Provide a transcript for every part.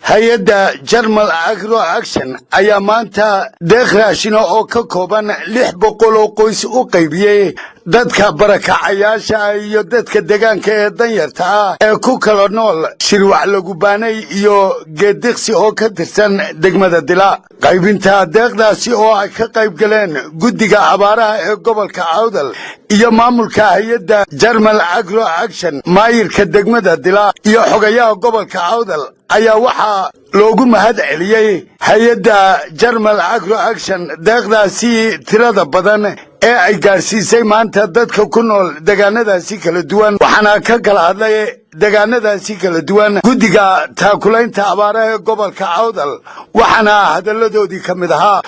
Hay-adda Jarmal Agro Action ayaa maanta deeq raashina oo ka kooban 600 oo qoys u qaybiyey dadka barakacayaasha iyo dadka deegaanka ee danyarta ah ee ku kala nool Shirwac Lagubaanay iyo Geediqsi oo ka tirsan degmada Dila. Qaybinta deeqdaasi oo ay ka qayb galeen guddiga abaaraha ee gobolka Awdal iyo maamulka hay-adda Jarmal Agro Action, maayirka degmada Dila iyo xogayaha gobolka Awdal, ayaa waxaa loogu mahad celiyey hay-adda Jarmal Agro Action deeqdaasi tirada badan ee ay gaadhsiisay maanta dadka ku nool deegaanadaasi kala duwan. Waxaana ka kala hadlay deegaanadaasi kala duwan guddiga taakulaynta abaaraha ee gobolka Awdal, waxaana hadalladoodii ka mid ahaa: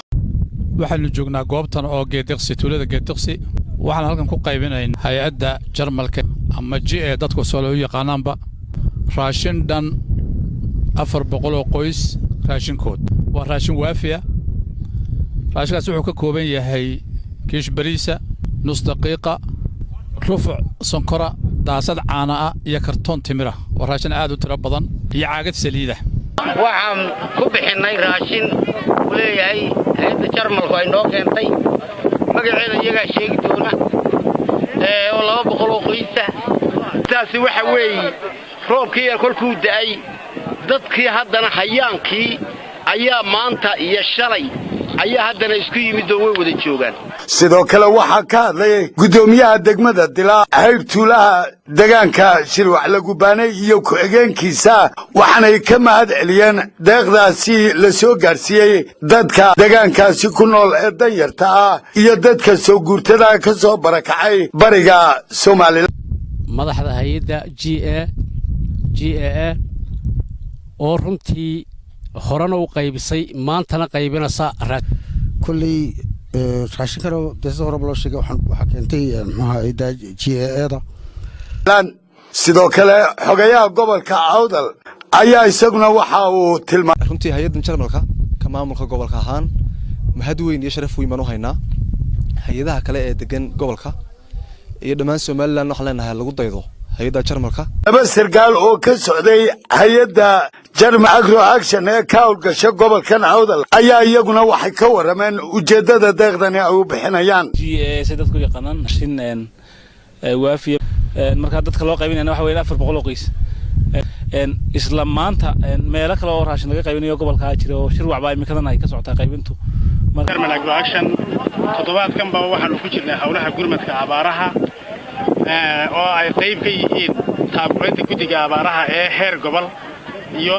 Waxaanu joognaa goobtan oo Geediqsi, tuulada Geediqsi. Waxaan halkan ku qaybinayn hay-adda Jarmalka ama GA dadku soo u yaqaanaanba raashin dhan 400 oo qoys raashinkood. Waa raashin waafiya. Raashinkaas wuxuu ka kooban yahay kiish bariisa, nus daqiiqa, rufuc sonkora, daasad caana ah iyo kartoon timira. Waa raashin aad u tiro badan iyo caagad saliida. Waxaan ku bixinnay raashin uu leeyahay hay-adda Jarmalku ay noo keentay, magaceeda iyagaa sheegi doona, oo 200 oo qoysa. Taasi waxa weeye roobkii yar kolkuu da'ay, dadkii haddana hayaankii ayaa maanta iyo shalay ayaa haddana isku yimid oo way wada joogaan. Sidoo kale waxaa ka hadlay guddoomiyaha degmada Dila, hayb tuulaha degaanka Shirwac Lagubaanay iyo ku-xigeenkiisa, waxaanay ka mahad celiyeen deeqdaasi la soo gaadhsiiyey dadka degaankaasi ku nool ee danyarta ah iyo dadka soo guurtada ka soo barakacay bariga Somalilan. Madaxda hay-adda GA GAA oo runtii horena u qaybisay, maantana qaybinaysa. Kolley raashinkana dee sida horeba loo sheegay, waxaa keentay, muxuaha, hay'adda GAA-da. Sidoo kale xogayaha gobolka Awdal ayaa isaguna waxa uu tilmaamay: Runtii hay-addan Jarmalka ka maamulka gobolka ahaan mahad weyn iyo sharaf weyn baan u haynaa. Hay-adaha kale ee degan gobolka iyo dhammaan Somaliland waxaan leenahay lagu daydo hay-adda Jarmalka. Laba sarkaal oo ka socday hay-adda Jarmal Agro Action ee ka howlgasha gobolkan Awdal ayaa iyaguna waxay ka warrameen ujeeddada deeqdani ay u bixinayaan. GA say dadku yaqaanaan, shin waafiya. Markaa dadka loo qaybinayna waxa weeye 400 oo qoys. Isla maanta meelo kale oo raashin laga qaybinayo gobolkaa jira oo Shirwac baa imikadan ay ka socotaa qaybintu. Jarmal Agro Action toddobaadkanba waxaanu ku jirnay howlaha gurmadka abaaraha oo ay qayb ka yihiin taakulaynta guddiga abaaraha ee heer gobol iyo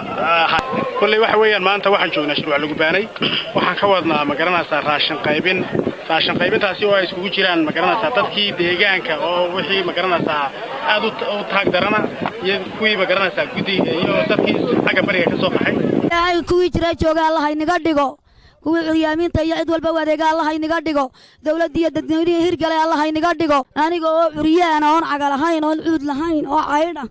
kolley. Waxa weeyaan maanta waxaan joognaa Shirwac Lagubaanay. Waxaan ka wadnaa, ma garanaysaa, raashin qaybin. Raashin qaybintaasi oo ay iskugu jiraan, ma garanaysaa, dadkii deegaanka oo wixii, ma garanaysaa, aad u taag darana iyo kuwii, ma garanaysaa, guddiga iyo dadkii xagga bariga ka soo qaxay. Ilaahay kuwii jira jooga Allah inaga dhigo, kuwii curyaamiinta iyo cid walba u adeega Allah inaga dhigo, dowladda iyo dadweynihii hirgalay Allah inaga dhigo. Aniga oo curyaana, oon caga lahayn, oon cuud lahayn, oo caydha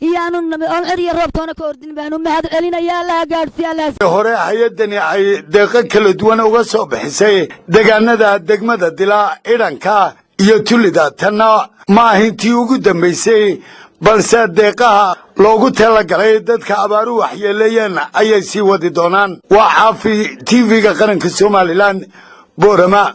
iyo aanu oon cer iyo roobtoona ka ordin baanu mahad celinaya. Allah gaadhsiiya Allah. Hore hay-addani ay deeqo kala duwan uga soo bixisay deegaanada degmada Dila, Idhanka iyo Tulida. Tanna ma ahintii ugu dambaysay, balse deeqaha loogu talagalay dadka abaaruhu waxyeeleeyeen ayay sii wadi doonaan. Waa Caafi, TV-ga qaranka Somaliland, Boorama.